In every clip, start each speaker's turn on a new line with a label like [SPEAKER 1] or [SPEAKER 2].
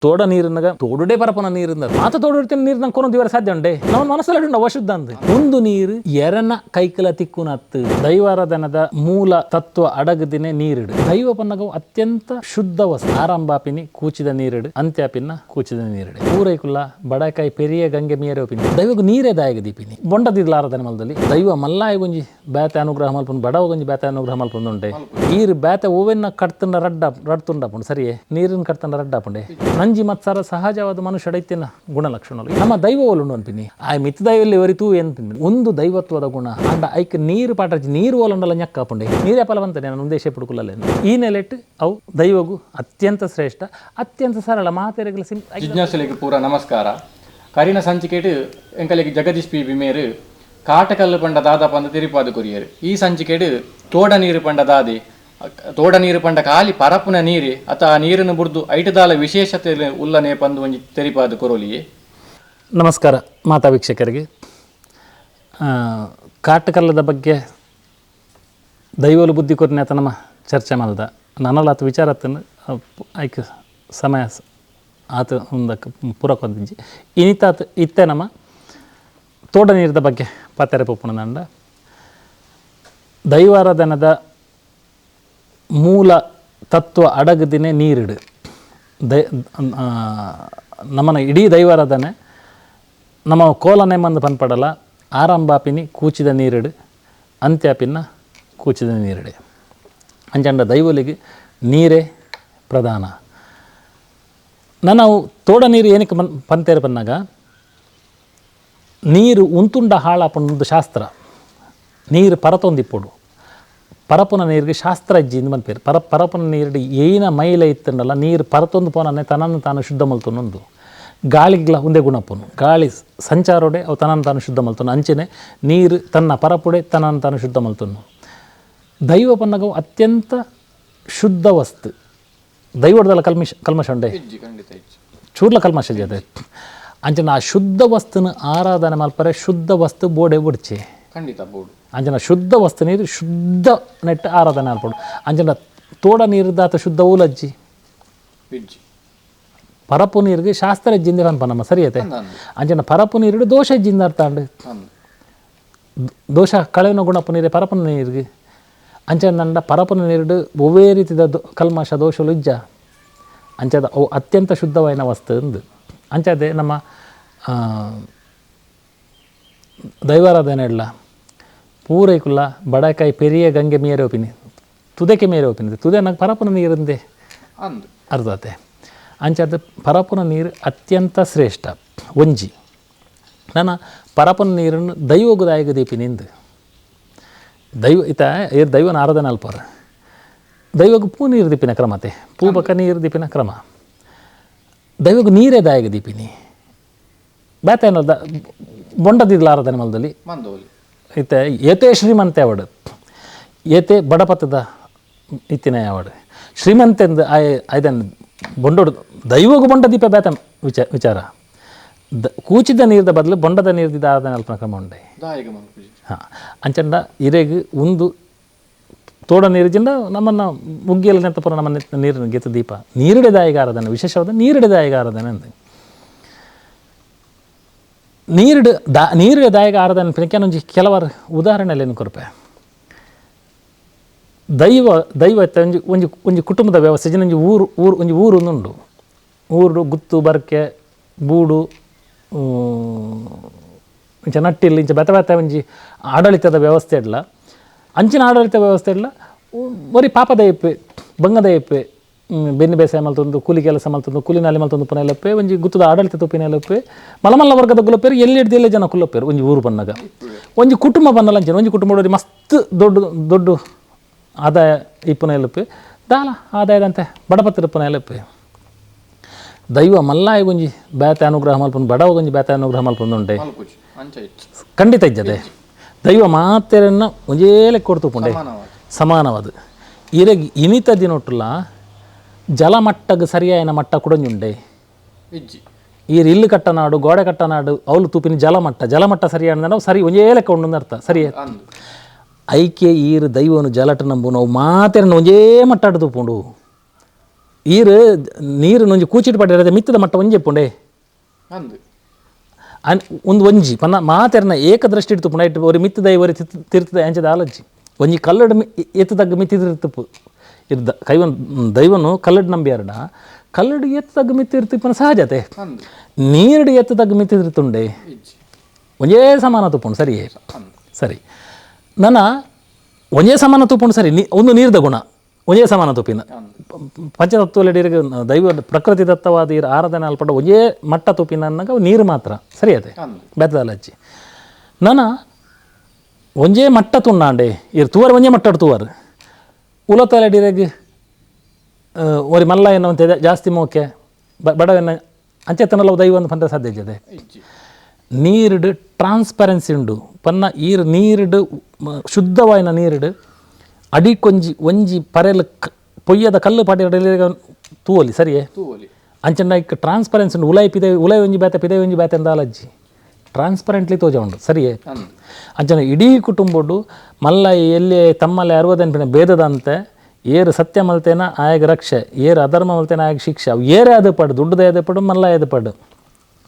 [SPEAKER 1] ತೋಡ ನೀರಿನಾಗ ತೋಡುಡೆ ಪರಪನ ನೀರಿಂದ ಮಾತ ತೋಡು ನೀರು ನಂಗೆ ಕೊನೊಂದು ಇವರ ಸಾಧ್ಯ ಉಂಡೆ ನಮ್ಮ ಮನಸ್ಸಲ್ಲಿ ಉಂಡು ಅವಶುದ್ಧ ಅಂದ್ ಒಂದು ನೀರು ಎರನ ಕೈಕಲ ತಿಕ್ಕುನತ್ತು ದೈವಾರಾಧನದ ಮೂಲ ತತ್ವ ಅಡಗದಿನೇ ನೀರಿಡು ದೈವ ಪನ್ನಗವು ಅತ್ಯಂತ ಶುದ್ಧ ವಸ್ತು ಆರಂಭಾಪಿನಿ ಕೂಚಿದ ನೀರಿಡು ಅಂತ್ಯಾಪಿನ ಕೂಚಿದ ನೀರಿಡು ಪೂರೈಕುಲ್ಲ ಬಡಕಾಯಿ ಪೆರಿಯ ಗಂಗೆ ಮೀರೆ ಒಪ್ಪಿನಿ ದೈವకు ನೀರೇ ದಾಯಗ ದೀಪಿನಿ ಬೊಂಡದಿದ್ಲ ಆರಾಧನೆ ಮಲ್ದಲ್ಲಿ ದೈವ ಮಲ್ಲಾಯ ಗುಂಜಿ ಬೇತೆ ಅನುಗ್ರಹ ಮಲ್ಪುಂಡು ಬಡವ ಗುಂಜಿ ಬೇತೆ ಅನುಗ್ರಹ ಮಲ್ಪುಂಡುಂಡೆ ಈರು ಬೇತೆ ಹೂವಿನ ಕಟ್ತುಂಡ ರಡ್ಡ ರಡ್ತುಂಡಪುಂಡು ಸರಿಯೇ ನೀರಿನ ಕಟ್ತಂಡ ರಡ್ಡಾಪುಂಡೆ ನಂಜಿ ಮತ್ಸರ ಸಹಜವಾದ ಮನುಷ್ಯ ಡೈತಿನ ಗುಣಲಕ್ಷಣ ನಮ್ಮ ದೈವ ಓಲುಂಡು ಅನ್ಪಿನಿ ಆ ಮಿತ್ ದೈವಲ್ಲಿ ಒರಿತು ಏನ್ಪಿನಿ ಒಂದು ದೈವತ್ವದ ಗುಣ ಅಂಡ ಐಕ್ ನೀರು ಪಾಠ ನೀರು ಓಲಂಡಲ ñಕ್ಕಾಪುಂಡೆ ನೀರೇ ಫಲವಂತನೆ ನಾನು ಉದ್ದೇಶ ಪುಡುಕುಲ್ಲಲೆ ಈ ನೆಲೆಟ್ ಅವು ದೈವಗು ಅತ್ಯಂತ ಶ್ರೇಷ್ಠ ಅತ್ಯಂತ ಸರಳ ಮಾತೆರೆಗಳ ಸಿಂ
[SPEAKER 2] ಜಿಜ್ಞಾಸುಲಿಗೆ ಪೂರ ನಮಸ್ಕಾರ. ಕರಿನ ಸಂಚಿಕೆಟ್ ಎಂಕಲಿಗೆ ಜಗದೀಶ್ ಪಿ ಬಿಮೇರು ಕಾಟಕಲ್ಲು ಪಂಡ ದಾದ ಪಂದ ತಿರುಪಾದು ಕೊರಿಯರು. ಈ ಸಂಚಿಕೆಟ್ ತೋಡ ನೀರು ಪಂಡ ದಾದಿ ತೋಡ ನೀರು ಪಂಡ ಖಾಲಿ ಪರಪುನ ನೀರು ಅತ ಆ ನೀರನ್ನು ಬುರ್ದು ಐಟದಾಲ ವಿಶೇಷತೆ ಉಲ್ಲನೆ ಪಂದು ಒಂಜಿ ತೆರಿಪಾದು ಕೊರೋಲಿಯೇ.
[SPEAKER 1] ನಮಸ್ಕಾರ ಮಾತಾ ವೀಕ್ಷಕರಿಗೆ. ಕಾಟಕಲ್ಲದ ಬಗ್ಗೆ ದೈವಲು ಬುದ್ಧಿ ಕೊರಿನ ನಮ್ಮ ಚರ್ಚೆ ಮಲ್ದ ನನಲಾತ ವಿಚಾರತ್ತನ್ನು ಐಕ್ ಸಮಯ ಆತ ಒಂದಕ್ಕೆ ಪೂರಕೊಂದಿಜ್ಜಿ ಇನಿತಾತ ಇತ್ತೆ ನಮ್ಮ ತೋಡ ನೀರದ ಬಗ್ಗೆ ಪಾತೆರೆ ಪೊಪ್ಪುಣದಂಡ ದೈವಾರಾಧನದ ಮೂಲ ತತ್ವ ಅಡಗದಿನೇ ನೀರಿಡು ದೈ ನಮ್ಮನ ಇಡೀ ದೈವಾರಾಧನೆ ನಮ್ಮ ಕೋಲನೆ ಮಂದು ಪನ್ಪಡಲ ಆರಂಭಾಪಿನಿ ಕೂಚಿದ ನೀರಿಡು ಅಂತ್ಯಾಪಿನ ಕೂಚಿದ ನೀರಿಡೆ ಅಂಚಂಡ ದೈವಲಿಗೆ ನೀರೇ ಪ್ರಧಾನ. ನಾವು ತೋಡ ನೀರು ಏನಕ್ಕೆ ಪಂತೇರು ಪನ್ನಾಗ ನೀರು ಉಂತುಂಡ ಹಾಳಾಪುಂಡು ಶಾಸ್ತ್ರ ನೀರು ಪರತೊಂದಿಪ್ಪುಡು ಪರಪುನ ನೀರಿಗೆ ಶಾಸ್ತ್ರ ಅಜ್ಜಿ ಪನ್ಪೇರು ಪರಪುನ ನೀರು ಏನ ಮೈಲ ಇತ್ತಂಡಲ್ಲ ನೀರು ಪರತೊಂದು ಪೋನನೆ ತನ್ನನ್ನು ತಾನು ಶುದ್ಧ ಮಲ್ತೊಂದು ಗಾಳಿಗ್ಲ ಒಂದೇ ಗುಣಪ್ಪನು ಗಾಳಿ ಸಂಚಾರೋಡೆ ಅವು ತನ್ನನ್ನು ತಾನು ಶುದ್ಧ ಮಲ್ತೊಂದು ಅಂಚೆನೆ ನೀರು ತನ್ನ ಪರಪುಡೆ ತನ್ನನ್ನು ತಾನು ಶುದ್ಧ ಮಲ್ತೊಂದು ದೈವ ಪನ್ನಗವು ಅತ್ಯಂತ ಶುದ್ಧ ವಸ್ತು ದೈವಡ್ದಲ್ಲ ಕಲ್ಮಶ ಉಂಡೆ ಚೂರ್ಲ ಕಲ್ಮಶ ಜೊತೆ ಅಂಚನ ಆ ಶುದ್ಧ ವಸ್ತುನ ಆರಾಧನೆ ಮಲ್ಪರೆ ಶುದ್ಧ ವಸ್ತು ಬೋಡೆ ಬುಡ್ಚಿ
[SPEAKER 2] ಖಂಡಿತ ಬೋಡು
[SPEAKER 1] ಅಂಚನ ಶುದ್ಧ ವಸ್ತು ನೀರು ಶುದ್ಧ ನೆಟ್ಟು ಆರಾಧನೆ ಅಲ್ಪಡು ಅಂಚನ ತೋಡ ನೀರುದಾತ ಶುದ್ಧ ಊಲಜ್ಜಿ ಪರಪು ನೀರಿಗೆ ಶಾಸ್ತ್ರ ಜಿಂದೆ ಪನ್ಪ ನಮ್ಮ ಸರಿ ಐತೆ ಅಂಚನ ಪರಪು ನೀರು ದೋಷ ಜಿಂದ ಅರ್ಥಾಂಡು ದೋಷ ಕಳೆನ ಗುಣಪು ನೀರೇ ಪರಪುನ ನೀರಿಗೆ ಅಂಚನ ನಂಡ ಪರಪುನ ನೀರು ಒವ್ವೇ ರೀತಿಯ ಕಲ್ಮಶ ದೋಷಲು ಇಜ್ಜ ಅಂಚದ ಅವು ಅತ್ಯಂತ ಶುದ್ಧವಾಯಿನ ವಸ್ತು ಅಂದು ಅಂಚದೆ ನಮ್ಮ ದೈವಾರಾಧನೆ ಇಲ್ಲ ಪೂರೈಕುಲ್ಲ ಬಡಕಾಯಿ ಪೆರಿಯ ಗಂಗೆ ಮೇರೆ ಒಪ್ಪಿನಿ ತುದೆಕೆ ಮೇರೆ ಒಪ್ಪಿನಿ ತುದೆ ನಂಗೆ ಪರಪುನ ನೀರಿಂದೆ ಅರ್ಧತೆ ಅಂಚಾದ ಪರಪುನ ನೀರು ಅತ್ಯಂತ ಶ್ರೇಷ್ಠ ಒಂಜಿ ನನ್ನ ಪರಪುನ ನೀರನ್ನು ದೈವಗುದಾಯಗ ದೀಪಿನಿಂದು ದೈವ ಇತ ಏರ್ ದೈವನ ಆರಾಧನೆ ಅಲ್ಪರ ದೈವಗು ಪೂ ನೀರು ದೀಪಿನ ಕ್ರಮತೆ ಪೂ ಬಕ ನೀರು ದೀಪಿನ ಕ್ರಮ ದೈವಗು ನೀರೇ ದಾಯಗ ದೀಪಿನಿ ಬೇತ ಏನದ ಬೊಂಡದಿದ್ಲ ಆರಾಧನೆ ಮಲ್ದಲ್ಲಿ ಇತ್ತೆ ಏತೇ ಶ್ರೀಮಂತೆ ಅವಡು ಏತೆ ಬಡಪತ್ತದ ಇತ್ತಿನ ಅವಡು ಶ್ರೀಮಂತೆಂದು ಐದನ್ ಬೊಂಡೋಡು ದೈವಗು ಬೊಂಡ ದೀಪ ಬೇತ ವಿಚಾರ ಕೂಚಿದ ನೀರದ ಬದಲು ಬೊಂಡದ ನೀರ್ದಿದ್ದ ಆರಾಧನೆ ಅಲ್ಪನ ಕ್ರಮ ಉಂಡೆ. ಹಾಂ ಅಂಚಂಡ ಇರೆಗ್ ಒಂದು ತೋಡ ನೀರಿಜಿಂದ ನಮ್ಮನ್ನು ಮುಗ್ಗಿಯಲ್ಲಿ ನೆತ್ತಪುರ ನಮ್ಮ ನೀರಿನ ಗೆತ್ತ ದೀಪ ನೀರಿಡೆ ದಾಯಿಗ ಆರಾಧನೆ ವಿಶೇಷವಾದ ನೀರಿಡೆ ದಾಯಿಗ ಆರಾಧನೆ ಅಂತ ನೀರಿಡು ನೀರಿಡೆ ದಾಯಿಗ ಆರಾಧನೆ ಪಿನಕ್ಕೆನೊಂಜಿ ಕೆಲವಾರು ಉದಾಹರಣೆಯಲ್ಲಿ ಕೊರಪೆ ದೈವ ದೈವ ಒಂಜಿ ಒಂಜಿ ಒಂಜಿ ಕುಟುಂಬದ ವ್ಯವಸ್ಥೆ ಒಂಜಿ ಊರು ಊರು ಒಂಜಿ ಊರು ಉಂಡು ಊರು ಗುತ್ತು ಬರ್ಕೆ ಬೂಡು ಇಂಚ ನಟ್ಟಿಲ್ ಇಂಚ ಬೆತ ಬೆತ ಒಂಜಿ ಆಡಳಿತದ ವ್ಯವಸ್ಥೆ ಇಲ್ಲ ಅಂಚಿನ ಆಡಳಿತ ವ್ಯವಸ್ಥೆ ಇಲ್ಲ ಬರೀ ಪಾಪದಯಪ್ಪೆ ಬಂಗದಯಪ್ಪೆ ಬೆನ್ನು ಬೇಸಾಯ ಮಲ್ತೊಂದು ಕೂಲಿ ಕೆಲಸ ಮಲ್ತೊಂದು ಕೂಲಿ ನಾಲಿ ಮಲ್ತೊಂದು ಪುನಲಪ್ಪೆ ಒಂಜಿ ಗುತ್ತದ ಆಡಳಿತ ತುಪ್ಪಿನಲಪ್ಪೆ ಮಲಮಲ್ಲ ವರ್ಗದ ಗುಲಪ್ಪೇರು ಎಲ್ಲಿ ಹಿಡ್ದು ಎಲ್ಲೇ ಜನ ಕುಲ್ಲಪ್ಪೇರು ಒಂಜಿ ಊರು ಬನ್ನಾಗ ಒಂಜಿ ಕುಟುಂಬ ಬನ್ನಲ್ಲ ಅಂಚಿನ ಒಂಜಿ ಕುಟುಂಬ ಮಸ್ತ್ ದೊಡ್ಡ ದೊಡ್ಡ ಆದಾಯ ಇಪ್ಪುನಲಪ್ಪೆ ದಾಲ ಆದಾಯದಂತೆ ಬಡಪತ್ತಿರ ಪುನಲಪ್ಪೆ ದೈವ ಮಲ್ಲಾಯ ಗುಂಜಿ ಬೇತೆ ಅನುಗ್ರಹ ಮಲ್ಪುಂಡು ಬಡವ ಗುಂಜಿ ಬೇತೆ ಅನುಗ್ರಹ ಮಲ್ಪುಂಡುಂಡೆ ಖಂಡಿತ ಇಜ್ಜದೆ ದೈವ ಮಾತೆರನ್ನ ಒಂಜೇ ಲೆಕ್ಕ ಕೊಡ್ತುಪುಂಡೆ ಸಮಾನವಾದ ಇರೆಗ್ ಇನಿತ ದಿನೊಟ್ಟುಲ ಜಲಮಟ್ಟಗ್ ಸರಿಯಾಯನ ಮಟ್ಟ ಕುಡಂಜುಂಡೆ ಈರ್ ಇಲ್ಲು ಕಟ್ಟನಾಡು ಗೋಡೆ ಕಟ್ಟನಾಡು ಅವಳು ತೂಪಿನ ಜಲಮಟ್ಟ ಜಲಮಟ್ಟ ಸರಿಯಾದ ಸರಿ ಒಂಜೇ ಲೆಕ್ಕ ಉಂಡು ಅರ್ಥ ಸರಿ ಐಕೆ ಈರು ದೈವನು ಜಲಟ ನಂಬು ನಾವು ಮಾತೆರನ್ನ ಒಂಜೇ ಮಟ್ಟ ತೂಪುಂಡು ಈರು ನೀರು ಒಂಜಿ ಕೂಚಿಟ್ಟು ಪಡೆಯದೆ ಮಿತ್ತದ ಮಟ್ಟ ಒಂಜಿ ಎಪ್ಪುಂಡೆ ಒಂದು ಒಂಜಿ ಪನ್ನ ಮಾತೆರ್ನ ಏಕದೃಷ್ಟಿ ಇಡ್ತು ಪುಣ ಇಟ್ಟು ಒರಿ ಮಿತ್ತದ ಒರಿ ತಿರ್ತದ ಅಂಚದ ಆಲಜ್ಜಿ ಒಂಜಿ ಕಲ್ಲಡ್ ಎತ್ತದಗ್ಗ ಮಿತ್ತಿದಿರ್ತಪ್ಪು ಇರ್ದ ಕೈವನ್ ದೈವನು ಕಲ್ಲಡ್ ನಂಬಿಯಾರಡ ಕಲ್ಲಡ್ ಎತ್ತದಗ್ಗ ಮಿತ್ತಿರ್ತಿಪ್ಪನ ಸಹಜತೆ ನೀರುಡು ಎತ್ತದಗ್ಗ ಮಿತ್ತಿದಿರ್ತುಂಡೆ ಒಂಜೇ ಸಮಾನ ತುಪ್ಪುಂಡು ಸರಿಯೇ ಸರಿ ನನ್ನ ಒಂಜೇ ಸಮಾನ ತುಪ್ಪುಂಡು ಸರಿ ಒಂದು ನೀರ್ದ ಗುಣ ಒಂಜೇ ಸಮಾನ ತುಪ್ಪಿನ ಪಂಚತತ್ವಲೆಡಿರಿಗೆ ದೈವ ಪ್ರಕೃತಿ ದತ್ತವಾದ ಇರ ಆರಾಧನೆ ಅಲ್ಪಡ ಒಂಜೇ ಮಟ್ಟ ತುಪ್ಪಿನ ಅನ್ನಗ ನೀರು ಮಾತ್ರ ಸರಿ ಅದೇ ಬೆತ್ತದಲ್ಲಜ್ಜಿ ನನ್ನ ಒಂಜೇ ಮಟ್ಟ ತುಂಡಾಂಡೆ ಇರು ತೂವರ್ ಒಂಜೇ ಮಟ್ಟ ತೂವರ್ ಉಲತಲೆಡಿರಿಗೆ ಒರಿ ಮಲ್ಲ ಎನ್ನುವಂತೆ ಜಾಸ್ತಿ ಮೋಕೆ ಬಡವೆನ್ನ ಅಂಚೆತನಲ್ಲ ದೈವ ಒಂದು ಪಂತ ಸಾಧ್ಯ ಇದೆ. ನೀರುಡು ಟ್ರಾನ್ಸ್ಪರೆನ್ಸಿ ಉಂಡು ಪನ್ನ ಈರು ನೀರುಡು ಶುದ್ಧವಾಯಿನ ನೀರುಡು ಅಡಿಕೊಂಜಿ ಒಂಜಿ ಪರೆಲ್ ಪೊಯ್ಯದ ಕಲ್ಲು ಪಾಟಿ ತೂವಲಿ ಸರಿಯೇ
[SPEAKER 2] ತೂವಲಿ
[SPEAKER 1] ಅಂಚನ ಟ್ರಾನ್ಸ್ಪರೆನ್ಸಿ ಉಂಡು ಉಲಾಯಿ ಪಿದೆ ಉಲಾಯಿ ಒಂಜಿ ಬ್ಯಾತೆ ಪಿದೆ ಒಂಜಿ ಬ್ಯಾತೆ ಅಂದ ಅಲಜ್ಜಿ ಟ್ರಾನ್ಸ್ಪರೆಂಟ್ಲಿ ತೋಜ ಉಂಡು ಸರಿಯೇ. ಅಂಚನ ಇಡೀ ಕುಟುಂಬಡು ಮಲ್ಲ ಎಲ್ಲಿ ತಮ್ಮಲ್ಲಿ ಅರವದನ್ಪಿನ ಭೇದದಂತೆ ಏರು ಸತ್ಯ ಮಲ್ತೇನ ಆಯಗ ರಕ್ಷೆ, ಏರು ಅಧರ್ಮ ಮಲ್ತೇನ ಆಯಗ ಶಿಕ್ಷೆ. ಅವು ಏರೇ ಅದು ಪಡು ದುಡ್ಡುದ ಅದು ಪಡು ಮಲ್ಲ ಅದು ಪಡು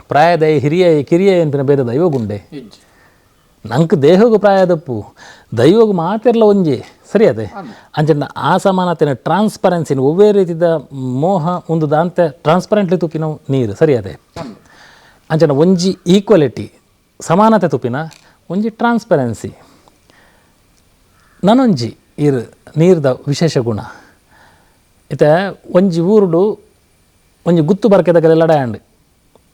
[SPEAKER 1] ಪ್ರಾಯದ ಹಿರಿಯ ಕಿರಿಯ ಏನ್ಪಿನ ಭೇದ ದೈವಗುಂಡೆ ನಂಗೆ ದೇಹಗೂ ಪ್ರಾಯದಪ್ಪು ದೈವಗೂ ಮಾತಿರಲ್ಲ ಒಂಜಿ ಸರಿ ಅದೇ. ಅಂಚನ ಆ ಸಮಾನತೆನ ಟ್ರಾನ್ಸ್ಪರೆನ್ಸಿನ ಒವ್ವೇ ರೀತಿದ ಮೋಹ ಒಂದು ದಾಂತೆ ಟ್ರಾನ್ಸ್ಪರೆಂಟ್ಲಿ ತುಪ್ಪಿನ ನೀರು ಸರಿ ಅದೇ. ಅಂಚನ ಒಂಜಿ ಈಕ್ವಾಲಿಟಿ ಸಮಾನತೆ ತುಪ್ಪಿನ ಒಂಜಿ ಟ್ರಾನ್ಸ್ಪರೆನ್ಸಿ ನನೊಂಜಿ ಇರು ನೀರ್ದ ವಿಶೇಷ ಗುಣ. ಇತ್ತೆ ಒಂಜಿ ಊರುಡು ಒಂಜಿ ಗುತ್ತು ಬರ್ಕೆದಗಲೆ ಲಡಾಯಂಡು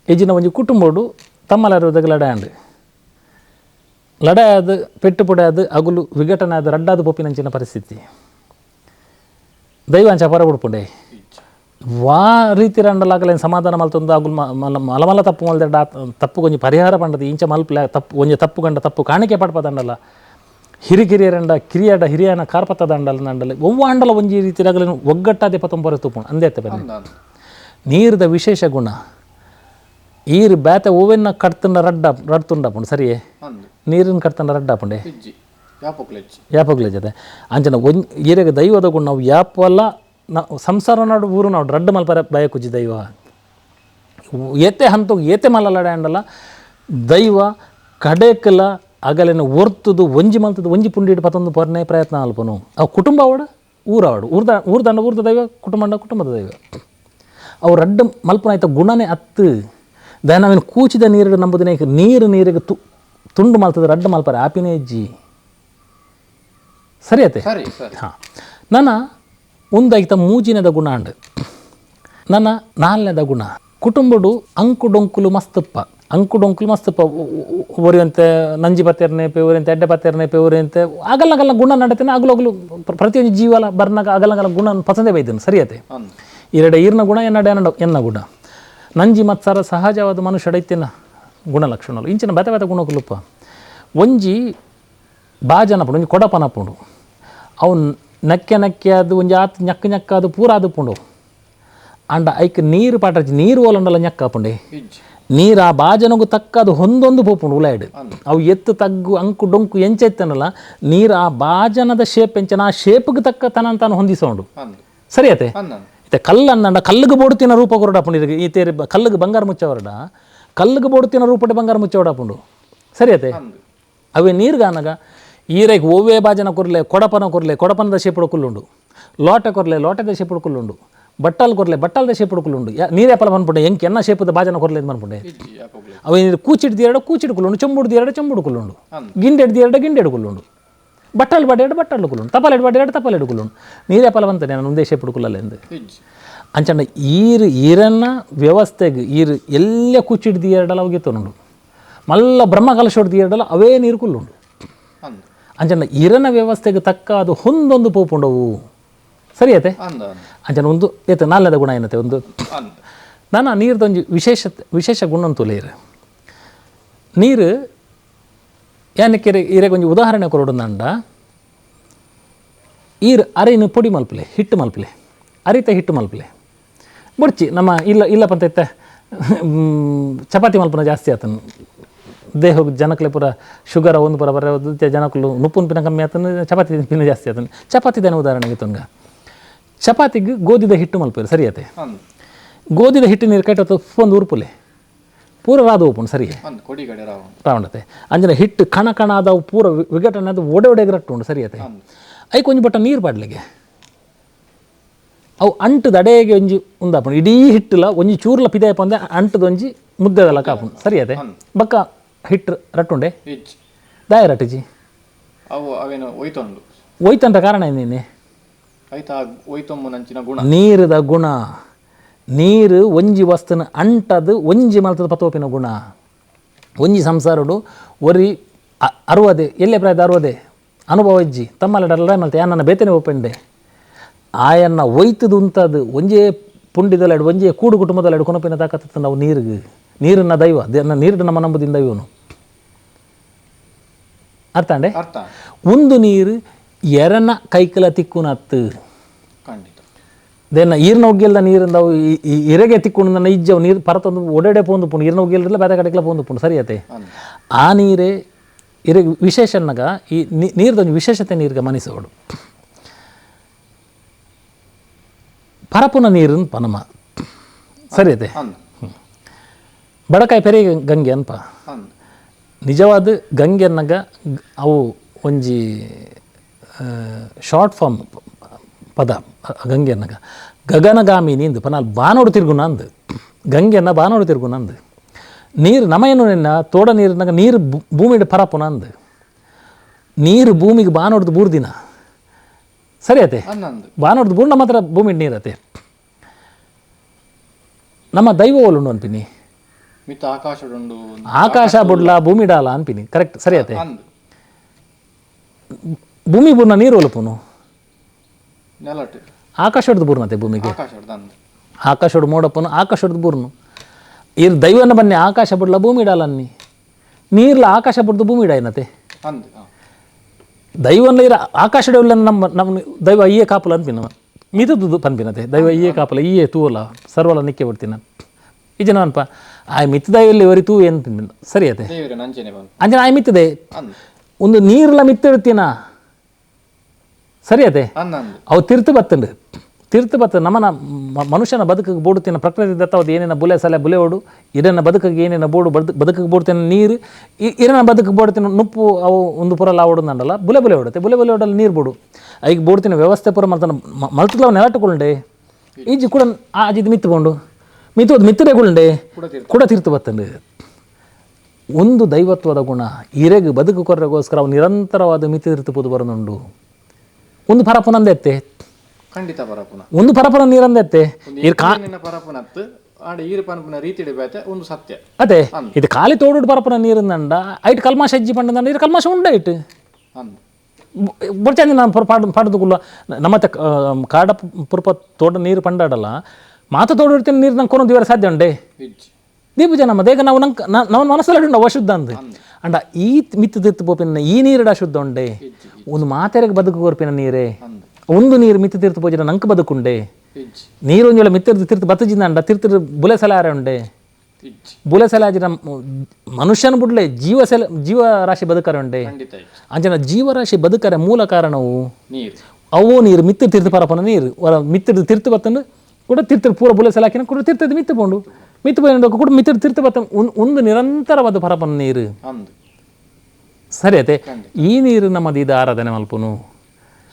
[SPEAKER 1] ಎಜ್ಜಿನ ಒಂಜಿ ಕುಟುಂಬಡು ತಮ್ಮಲಾರುದಗ ಲಡಾಯಂಡು ಲಡಾಯದು ಪೆಟ್ಟು ಪುಡಾದು ಅಗುಲು ವಿಘಟನೆ ಆದ ರಡ್ಡಾದ ಪೊಪ್ಪಿನಂಚಿನ ಪರಿಸ್ಥಿತಿ ದೈವಾಂಚ ಪರ ಬಿಡ್ಪುಂಡೆ ವಾ ರೀತಿ ರಂಡಲಾಗಲೇನು ಸಮಾಧಾನ ಮಲ್ತೊಂದು ಅಗುಲು ಮಲ ಮಲ ತಪ್ಪು ಮಲ್ದೆ ತಪ್ಪು ಕೊಂಚ ಪರಿಹಾರ ಪಂಡದು ಇಂಚ ಮಲ್ಪಲೆ ತಪ್ಪು ಒಂಜಿ ತಪ್ಪು ಗಂಡ ತಪ್ಪು ಕಾಣಿಕೆ ಪಡ್ಪದಂಡಲ್ಲ ಹಿರಿಕಿರಿಯರಂಡ ಕಿರಿಯಡ ಹಿರಿಯನ ಕಾರ್ಪತ್ತದ ಅಂಡಲ ನಂಡಲ ಒವ್ವ ಅಂಡಲ ಒಂಜಿ ರೀತಿ ರಗಲೇನು ಒಗ್ಗಟ್ಟಾದೆ ಪತ್ತೊಂಬರ ತೂಪುಂಡು ಅಂದೇ ಬನ್ನಿ. ನೀರ್ದ ವಿಶೇಷ ಗುಣ ಈರು ಬೇತೆ ಹೂವಿನ ಕಟ್ತುಂಡ ರಡ್ಡ ರಡ್ತುಂಡಪುಂಡು ಸರಿಯೇ ನೀರಿನ ಕಟ್ತಂಡ ರಡ್ಡಾಪುಂಡೆ ಯಾಪಗ್ಲೇ ಜೊತೆ ಅಂಚನ ಒಂಜಿ ಈರೆಗೆ ದೈವದ ಗುಣ ನಾವು ಯಾಪಲ್ಲ ನಾವು ಸಂಸಾರ ನಾಡು ಊರು ನಾವು ರಡ್ಡು ಮಲ್ಪರ ಬಯಕುಜಿ ದೈವ ಏತೆ ಹಂತ ಏತೆ ಮಲ್ಲ ಲಡಾಂಡಲ್ಲ ದೈವ ಕಡೆಕಲ ಅಗಲೇನು ಒರ್ತುದು ಒಂಜಿ ಮಲ್ತದು ಒಂಜಿ ಪುಂಡಿಡು ಪತ್ತೊಂದು ಪೊರ್ನೆ ಪ್ರಯತ್ನ ಅಲ್ಪನು ಅವು ಕುಟುಂಬ ಅವಡು ಊರವಡು ಊರ್ದ ಊರ್ದಂಡ ಊರ್ದ ದೈವ ಕುಟುಂಬಂಡ ಕುಟುಂಬದ ದೈವ ಅವು ರಡ್ಡು ಮಲ್ಪನ ಆಯ್ತ ಗುಣನೇ ಅತ್ತು ದಯನವೇನು ಕೂಚಿದ ನೀರು ನಂಬುದಿನ ನೀರು ನೀರಿಗೆ ತುಂಡು ಮಲ್ತದ ರಡ್ಡು ಮಲ್ಪರ ಆಪಿನೇ ಅಜ್ಜಿ ಸರಿ ಅತ್ತೆ ಹಾಂ. ನನ್ನ ಒಂದಾಗಿತ ಮೂಜಿನದ ಗುಣ ಅಂಡು ನನ್ನ ನಾಲ್ನೇದ ಗುಣ ಕುಟುಂಬಡು ಅಂಕುಡೊಂಕುಲು ಮಸ್ತಪ್ಪ ಅಂಕುಡೊಂಕುಲು ಮಸ್ತಪ್ಪ ಒರಿಯಂತೆ ನಂಜಿ ಪತ್ತೇರ್ನೆ ಒರಿಯಂತೆ ಎಡ್ಡೆ ಪತ್ತೇರ್ನೆ ಒರಿಯಂತೆ ಅಗಲಗಲ್ಲ ಗುಣ ನಡತೇನೆ ಅಗಲೊಗಲು ಪ್ರತಿಯೊಂದು ಜೀವಲ ಬರ್ನಾಗ ಅಗಲಗಲ ಗುಣ ಪಸಂದೇ ಬೈದನು ಸರಿ ಅತ್ತೆ. ಎರಡೆ ಈರ್ನ ಗುಣ ಎನ್ನಡೆ ಎನ್ನ ಗುಣ ನಂಜಿ ಮತ್ಸರ ಸಹಜವಾದ ಮನುಷ್ಯ ಡೈತಿನ ಗುಣಲಕ್ಷಣಗಳು ಇಂಚಿನ ಬೇತೆ ಬೇತೆ ಗುಣಕುಲುಪ್ಪ ಒಂಜಿ ಬಾಜನಪುಂಡು ಒಂಜಿ ಕೊಡಪನಪುಂಡು ಅವು ನಕ್ಕೆ ನಕ್ಕೆ ಅದು ಒಂಜಿ ಆತ್ ñಕ್ಕ ñಕ್ಕ ಅದು ಪೂರ ಅದು ಪುಂಡು ಅಂಡ ಐಕ್ ನೀರು ಪಾಟರ್ಜಿ ನೀರು ಓಲಂಡಲ ñಕ್ಕ ಆಪುಂಡೆ ನೀರು ಆ ಬಾಜನಗು ತಕ್ಕ ಅದು ಹೊಂದೊಂದು ಪೋಪುಂಡು ಉಲಾಯ್ಡು ಅವು ಎತ್ತು ತಗ್ಗು ಅಂಕು ಡೊಂಕು ಎಂಚ ಎತ್ತನಲ್ಲ ನೀರು ಆ ಬಾಜನದ ಶೇಪ್ ಎಂಚನ ಆ ಶೇಪ್ಗೆ ತಕ್ಕ ತನ್ನ ತಾನು ಹೊಂದಿಸೋಂಡು ಸರಿ ಅತ್ತೆ. ಇತ್ತೆ ಕಲ್ಲು ಅಂದಂಡ ಕಲ್ಲಿಗೆ ಬೋಡ್ತಿನ ರೂಪ ಕೊರಡಾಪುಂಡು ಈ ತೇರಿ ಕಲ್ಲಿಗೆ ಬಂಗಾರ ಮುಚ್ಚವರಡ ಕಲ್ಲಿಗೆ ಬೋಡ್ತಿನ ರೂಪಡೆ ಬಂಗಾರ ಮುಚ್ಚವಡಾಪುಂಡು ಸರಿ ಅತ್ತೆ. ಅವೇ ನೀರುಗಾನಗ ಈರೈಗೆ ಓವೇ ಬಾಜನ ಕೊರ್ಲೆ ಕೊಡಪನ ಕೊರ್ಲೆ ಕೊಡಪನದ ಶೇಪುಡು ಕುಲ್ಲುಂಡು ಲೋಟ ಕೊರ್ಲೆ ಲೋಟದ ಶೇಪುಡು ಕುಲ್ಲುಂಡು ಬಟ್ಟಲ್ ಕೊರ್ಲೆ ಬಟ್ಟಲ್ದ ಶೇಪುಡು ಕುಲ್ಲುಂಡು ನೀರೇ ಪಲ ಮನ್ಪುಂಡೆ ಎಂಕ್ ಎನ್ನ ಶೇಪದ ಬಾಜನ ಕೊರ್ಲೆ ಮನ್ಪುಂಡೆ ಅವೇ ನೀರು ಕೂಚಿಡ್ದು ಎರಡು ಕೂಚಿಡ್ ಕುಲ್ಲುಂಡು ಚೆಂಬುಡ್ದು ಎರಡು ಚೆಂಬುಡು ಕುಲ್ಲುಂಡು ಗಿಂಡೆಡ್ದು ಎರಡು ಗಿಂಡೆಡು ಕುಲ್ಲುಂಡು ಬಟ್ಟಲ್ ಬಡ್ಡೆ ಬಟ್ಟಲು ಕುಲ್ಲುಂಡು ತಪಾಲೆಡು ಬಡ್ಡೆ ಎರಡು ತಪಾಲೆಡು ಕುಲ್ಲುಂಡು ನೀರೇ ಪಲ ಬಂತಾನೆ ನಾನು ಒಂದೇ ಶೇಪುಡು ಕುಲ್ಲಲ್ಲ ಎಂದು. ಅಂಚಂಡ ಈರು ಈರನ್ನ ವ್ಯವಸ್ಥೆಗೆ ಈರು ಎಲ್ಲ ಕೂಚಿಡ್ದು ಎರಡಲ್ಲ ಅವಿಗೆ ತೊನುಂಡು ಮಲ್ಲ ಬ್ರಹ್ಮ ಕಲಶೊಡ್ದು ಎರಡಲ್ಲ ಅವೇ ನೀರು ಕುಲ್ಲುಂಡು ಅಂಚಂಡ ಈರನ ವ್ಯವಸ್ಥೆಗೆ ತಕ್ಕ ಅದು ಹೊಂದೊಂದು ಪೋಪುಂಡವು ಸರಿ ಅತ್ತೆ. ಅಂಚನ ಒಂದು ಏತ ನಾಲ್ನೇದ ಗುಣ ಏನತ್ತೆ ಒಂದು ನಾನು ನೀರ್ದೊಂಜಿ ವಿಶೇಷ ವಿಶೇಷ ಗುಣ ಅಂತೂ ನೀರು ಯಾನಕ್ಕೆ ಈರೆಗೆ ಒಂಜಿ ಉದಾಹರಣೆ ಕೊರೊಡುಂದಂಡ ಈರು ಅರಿನ ಪೊಡಿ ಮಲ್ಪಲೆ ಹಿಟ್ಟು ಮಲ್ಪಲೆ ಅರಿತ ಹಿಟ್ಟು ಮಲ್ಪಲೆ ಬೊಡ್ಚಿ ನಮ್ಮ ಇಲ್ಲ ಇಲ್ಲಪ್ಪ ಅಂತ ಇತ್ತೆ ಚಪಾತಿ ಮಲ್ಪನ ಜಾಸ್ತಿ ಆತನು ದೇಹಕ್ಕೆ ಜನಕ್ಲೆ ಪೂರ ಶುಗರ್ ಒಂದು ಪೂರ ಬರ ಜನಕ್ಕಲು ನುಪ್ಪುನ ಪಿನ ಕಮ್ಮಿ ಆತನು ಚಪಾತಿ ಪಿನ ಜಾಸ್ತಿ ಆತನು ಚಪಾತಿ ದೇನ ಉದಾಹರಣೆಗೆ ತೊಂಗ ಚಪಾತಿಗೆ ಗೋಧಿದ ಹಿಟ್ಟು ಮಲ್ಪೇರು ಸರಿಯತೆ. ಗೋಧಿದ ಹಿಟ್ಟು ನೀರು ಕೈಟ ಒಂದು ಉರುಪುಲೆ ಪೂರ ರಾದು ಓಪುಂಡು ಸರಿಯೇ ರಾವಣತೆ. ಅಂಜನ ಹಿಟ್ಟು ಕಣ ಕಣ ಆದವು ಪೂರ ವಿಘಟನೆ ಅದು ಒಡೆ ಒಡೆಗೆ ರಟ್ಟು ಉಂಡು ಸರಿಯತೆ. ಐಕ್ ಒಂಜಿ ಬಟ್ಟ ನೀರು ಪಾಡ್ಲಿಗೆ ಅವು ಅಂಟದ ಅಡೆಗೆ ಒಂಜಿ ಉಂದಾಪುಂಡು ಇಡೀ ಹಿಟ್ಟುಲ ಒಂಜಿ ಚೂರ್ಲ ಪಿದಾಯಪ್ಪ ಅಂದೆ ಅಂಟದ ಒಂಜಿ ಮುದ್ದೆದಲ್ಲ ಕಾಪುಂಡು ಸರಿಯತೆ. ಬಕ್ಕ ಹಿಟ್ಟು ರಟ್ಟುಂಡೆ ದಾಯ ರಟ್ಟಿಜಿ ಒಯ್ತಂತ ಕಾರಣ ಏನೇನೆ ನೀರದ ಗುಣ. ನೀರು ಒಂಜಿ ವಸ್ತುನ ಅಂಟದು ಒಂಜಿ ಮಲ್ತದ ಪತೋಪಿನ ಗುಣ. ಒಂಜಿ ಸಂಸಾರಡು ಒರಿ ಅರುವದೆ ಎಲ್ಲೇ ಪ್ರಾಯದ ಅರುವದೆ ಅನುಭವ ಇಜ್ಜಿ ತಮ್ಮಲ್ಲ ಮಲ್ತೆ ನನ್ನ ಬೇತನೆ ಒಪ್ಪಂಡೆ ಆಯನ್ನ ಒಯ್ತದು ಉಂತದು ಒಂಜೇ ಪುಂಡಿದಲ್ಲೆಡು ಒಂಜೇ ಕೂಡು ಕುಟುಂಬದಲ್ಲೆಡು ಕೊನಪಿನ ತಾಕತ್ತ ನಾವು ನೀರಿಗೆ ನೀರನ್ನ ದೈವ ನೀರು ನಮ್ಮ ನಂಬುದಿಂದ ಇವನು ಅರ್ಥ ಅಂಡೆ. ಒಂದು ನೀರು ಎರನ ಕೈಕಲ ತಿಕ್ಕುನತ್ತು ದೇನ ಈರ್ನ ಒಗ್ಗೆಲ್ದ ನೀರಿಂದ ಇರೆಗೆ ತಿಕ್ಕೊಂಡು ಇಜ್ಜವು ನೀರು ಪರತೊಂದು ಒಡೆಡೆ ಪೋಂದು ಪುಂಡು ಈರ್ನ ಒಗ್ಗೆಲ್ದಿಲ್ಲ ಬೇರೆ ಕಡೆಗೆಲ್ಲ ಪೋಂದು ಪುಂಡು ಸರಿಯತೆ. ಆ ನೀರೇ ಇರೆಗೆ ವಿಶೇಷನ್ನಾಗ ಈ ನೀರ್ದೊಂದು ವಿಶೇಷತೆ ನೀರಿಗೆ ಮನಿಸೋಡು ಪರಪುನ ನೀರನ್ನು ಪನಮ ಸರಿಯತೆ. ಬಡಕಾಯಿ ಪೆರಿಯ ಗಂಗೆ ಅನ್ಪ ನಿಜವಾದ ಗಂಗೆ ಅನ್ನಗ ಅವು ಒಂಜಿ ಶಾರ್ಟ್ ಫಾರ್ಮ್ ಪದ ಗಂಗೆ ಅನ್ನಗ ಗಗನಗಾಮಿನಿ ಅಂದು ಪನಾಲ್ ಬಾನೋಡು ತಿರುಗುನ ಅಂದು ಗಂಗೆಯನ್ನ ಬಾನೋಡು ತಿರುಗುನ ಅಂದು. ನೀರು ನಮಯನು ನಿನ್ನ ತೋಡ ನೀರಿನಾಗ ನೀರು ಭೂಮಿಡು ಪರಪುನ ಅಂದು ನೀರು ಭೂಮಿಗೆ ಬಾನೋಡ್ದು ಬೂರ್ದಿನ ಸರಿ ಅತೆ. ಬಾನೋಡ್ದು ಬೂರ್ಣ ಮಾತ್ರ ಭೂಮಿ ನೀರತೆ. ನಮ್ಮ ದೈವ ಒಲುಂಡು ಅನ್ಪಿನಿ ಆಕಾಶ ಬುಡ್ಲ ಭೂಮಿ ಡಾಲ ಅನ್ಪಿನಿ ಕರೆಕ್ಟ್ ಸರಿ ಅತೆ. ಭೂಮಿ ಬೂರ್ಣ ನೀರು ಒಲಪುನು ಆಕಾಶಡ್ದು ಬೂರ್ನತೆ ಭೂಮಿಗೆ ಆಕಾಶೋಡು ಮೋಡಪ್ಪನು ಆಕಾಶಡ್ದು ಬೂರ್ನು ಇರ್ ದೈವನ ಬನ್ನಿ ಆಕಾಶ ಬುಡ್ಲ ಭೂಮಿ ಡಾಲನ್ನಿ ನೀರ್ಲ ಆಕಾಶ ಬುಡ್ದು ಭೂಮಿ ಡಾಯ್ನತೆ. ದೈವನ್ನ ಇರ ಆಕಾಶಡ ನಮ್ಮ ನಮ್ಮ ದೈವ ಈಯೇ ಕಾಪಲ ಅನ್ಪಿನ ಮಿತದ್ದು ಪನ್ಪಿನತೆ ದೈವ ಈಯೇ ಕಾಪಲ ಈಯೇ ತೂವಲ ಸರ್ವಲ ನಿಕ್ಕೆ ಬಿಡ್ತೀನ ಈ ಜನ ಅನ್ಪ ಆ ಮಿತ್ತ ದೈವಲ್ಲಿ ಒರಿ ತೂ ಏನು ತಿನ್ನ ಸರಿ ಅತೆ. ಅಂಜನ ಆಯ್ ಮಿತ್ತದೆ ಒಂದು ನೀರ್ಲ ಮಿತ್ತಿಡ್ತೀನ ಸರಿ ಅತೆ. ಅವು ತಿರ್ತು ಬತ್ತಂಡು ತಿರ್ತು ಬತ್ತ ನಮ್ಮನ ಮನುಷ್ಯನ ಬದುಕಿಗೆ ಬೋಡುತ್ತಿನ ಪ್ರಕೃತಿ ದತ್ತವದು ಏನೇನ ಬುಲೆ ಸಲೆ ಬುಲೆ ಓಡು ಇರನ ಬದುಕಿಗೆ ಏನೇನ ಬೋಡು ಬದುಕಿಗೆ ಬೋಡ್ತಿನ ನೀರು ಇರನ ಬದುಕಿಗೆ ಬೋಡ್ತಿನ ನುಪ್ಪು ಅವು ಒಂದು ಪುರಲ್ಲ ಓಡೋದಂಡಲ್ಲ ಬುಲೆ ಬುಲೆ ಓಡುತ್ತೆ ಬುಲೆ ಬುಲೆ ಓಡಲ್ಲ ನೀರು ಬೋಡು ಐಗ ಬೋಡ್ತಿನ ವ್ಯವಸ್ಥೆ ಪೂರ ಮಲ್ತನ ಮಲ್ತಲ ನೆಲಟುಕೊಂಡೆ ಈಜಿ ಕೂಡ ಆಜಿದ್ ಮಿತ್ತುಕೊಂಡು ಮಿತ್ತೋದು ಮಿತ್ತರೆಗುಂಡೆ ಕೂಡ ತೀರ್ತು ಬತ್ತಂಡು. ಒಂದು ದೈವತ್ವದ ಗುಣ ಇರೆಗೆ ಬದುಕು ಕೊರಗೋಸ್ಕರ ಅವು ನಿರಂತರವಾದ ಮಿತಿ ತೀರ್ತು ಪೋದು ಬರೋದುಂಡು. ಒಂದು ಪರಪುನಂದೆತ್ತೆ
[SPEAKER 2] ಖಂಡಿತ ಪರಪುನ
[SPEAKER 1] ಒಂದು ಪರಪುನ ನೀರಂದೆತ್ತೆ
[SPEAKER 2] ಒಂದು ಸತ್ಯ
[SPEAKER 1] ಅದೇ. ಇದು ಖಾಲಿ ತೋಡು ಪರಪುನ ನೀರಿಂದಂಡ ಐಟ್ ಕಲ್ಮಾಶ ಅಜ್ಜಿ ಪಂಡಂಡ ಇದು ಕಲ್ಮಾಶ ಉಂಡ ಇಟ್ಟು ಬೊರ್ಚಂದಿ ನಾನು ಪಾಡು ಪಾಡದುಕುಲ್ಲ ನಮ್ಮತ್ತೆ ಕಾಡ ಪುರ್ಪ ತೋಟ ನೀರು ಪಂಡಾಡಲ್ಲ ಮಾತ ತೋಡು ಇರ್ತೀನಿ ನೀರು ನಂಗೆ ಕೊನೊಂದು ಇವರ ಸಾಧ್ಯ ಉಂಡೆ ದೀಪು ಜನ ನಮ್ಮ ನಾವು ನಂಗೆ ನಮ್ಮ ಮನಸ್ಸಲ್ಲಿ ಉಂಡು ಅಶುದ್ಧ ಅಂದು ಅಂಡ ಈ ಮಿತ್ತು ತಿತ್ತು ಪೋಪಿನ ಈ ನೀರಿಡ ಅಶುದ್ಧ ಉಂಡೆ ಒಂದು ಮಾತೆರೆಗೆ ಬದುಕು ಕೋರ್ಪಿನ ನೀರೇ ಒಂದು ನೀರು ಮಿತ್ತು ತೀರ್ತು ಪೋಜಿನ ನಂಗೆ ಬದುಕುಂಡೆ ನೀರು ಒಂಜೊಳ ಮಿತ್ತಿರ್ದು ತೀರ್ತು ಬತ್ತಜಿಂದ ಅಂಡ ತೀರ್ತು ಬುಲೆ ಸಲಾರೆ ಉಂಡೆ ಬುಲೆ ಸಲಾಜಿನ ಮನುಷ್ಯನ ಬುಡ್ಲೆ ಜೀವ ಸೆಲ ಜೀವರಾಶಿ ಬದುಕರೆ ಉಂಡೆ ಅಂಜನ ಜೀವರಾಶಿ ಬದುಕರೆ ಮೂಲ ಕಾರಣವು ಅವು ನೀರು ಮಿತ್ತು ತೀರ್ತು ಪರಪನ ನೀರು ಹೊರ ಮಿತ್ತಿರ್ದು ತೀರ್ತು ಬತ್ತಂದು ಕೂಡ ತೀರ್ತು ಪೂರ ಬುಲೆ ಸಲಾಕಿನ ಕೂಡ ತೀರ್ತದ ಮಿತ್ತು ಪೋಂಡು ಮಿತ್ತು ಪೋಂಡು ಕೂಡ ಮಿತ್ತಿರ್ ತೀರ್ತು ಬತ್ತ ಒಂದು ನಿರಂತರವಾದ ಪರಪನ ನೀರು ಸರಿ ಅತೆ. ಈ ನೀರು ನಮ್ಮದು ಇದು ಆರಾಧನೆ ಮಲ್ಪುನು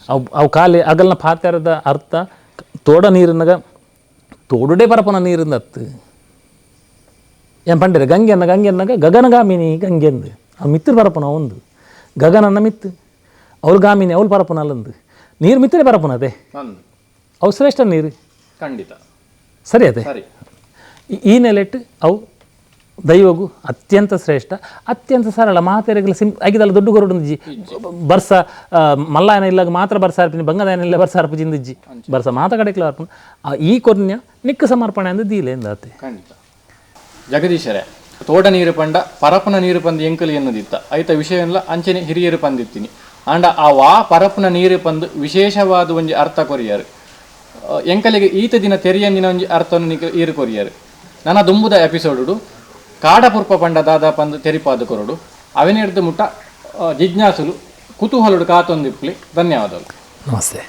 [SPEAKER 1] ಅವು ಅವು ಖಾಲಿ ಅಗಲ್ನ ಪಾತ್ರದ ಅರ್ಥ ತೋಡ ನೀರಿನಾಗ ತೋಡುಡೆ ಪರಪನ ನೀರಿಂದ ಅತ್ತು ಏನು ಪಂಡಿರ ಗಂಗೆನ್ನ ಗಂಗೆನ್ನಾಗ ಗಗನಗಾಮಿನಿ ಗಂಗೆಂದು ಆ ಮಿತ್ರ ಪರಪನ ಒಂದು ಗಗನನ್ನ ಮಿತ್ತು ಅವ್ರು ಗಾಮಿನಿ ಅವ್ಳು ಪರಪನ ಅಲ್ಲಂದು ನೀರು ಮಿತ್ತರೆ ಪರಪನ ಅದೇ ಅವು ಶ್ರೇಷ್ಠ ನೀರು
[SPEAKER 2] ಖಂಡಿತ
[SPEAKER 1] ಸರಿ ಅದೇ. ಈ ನೆಲೆಟ್ಟು ಅವು ದೈವಗೂ ಅತ್ಯಂತ ಶ್ರೇಷ್ಠ ಅತ್ಯಂತ ಸರಳ ಮಾತೆರೆಗಳ ಸಿಂ ಆಗಿದಲ್ಲ ದೊಡ್ಡ ಕೊರಡು ಬರ್ಸ ಮಲ್ಲಾಯನ ಇಲ್ಲಾಗ ಮಾತ್ರ ಬರ್ಸ ಅರ್ಪಿನಿ ಬಂಗದಾಯನ ಇಲ್ಲ ಬರ್ಸ ಅರ್ಪು ಜಿಂದಿಜ್ಜಿ ಬರ್ಸ ಮಾತ ಕಡೆಕ್ಲ ಅರ್ಪು ಈ ಕೊರ್ನ್ಯ ನಿಕ್ಕ ಸಮರ್ಪಣೆ ಅಂದ ದೀಲೆ ಎಂದಾತೆ.
[SPEAKER 2] ಖಂಡಿತ ಜಗದೀಶರೇ ತೋಟ ನೀರು ಪಂಡ ಪರಪನ ನೀರು ಪಂದು ಎಂಕಲಿ ಎನ್ನುದಿತ್ತ ಐತ ವಿಷಯ ಅಂಚನೆ ಹಿರಿಯರು ಪಂದಿತ್ತೀನಿ ಆಂಡ ಆ ವಾ ಪರಪನ ನೀರು ಪಂದು ವಿಶೇಷವಾದ ಒಂಜಿ ಅರ್ಥ ಕೊರಿಯರು ಎಂಕಲಿಗೆ ಈತ ದಿನ ತೆರಿಯಂದಿನ ಒಂಜಿ ಅರ್ಥವನ್ನು ಈರು ಕೊರಿಯರು. ನನ್ನ ದುಂಬುದ ಎಪಿಸೋಡು ಕಾಡಪುರ್ಪ ಪಂಡ ದಾದಾ ಪಂದು ತೆರಿಪಾದ ಕೊರಡು ಅವೆನಿಡ್ದು ಮುಟ್ಟ ಜಿಜ್ಞಾಸುಲು ಕುತೂಹಲುಡು ಕಾತೊಂದಿಪ್ಪಲಿ. ಧನ್ಯವಾದಗಳು.
[SPEAKER 1] ನಮಸ್ತೆ.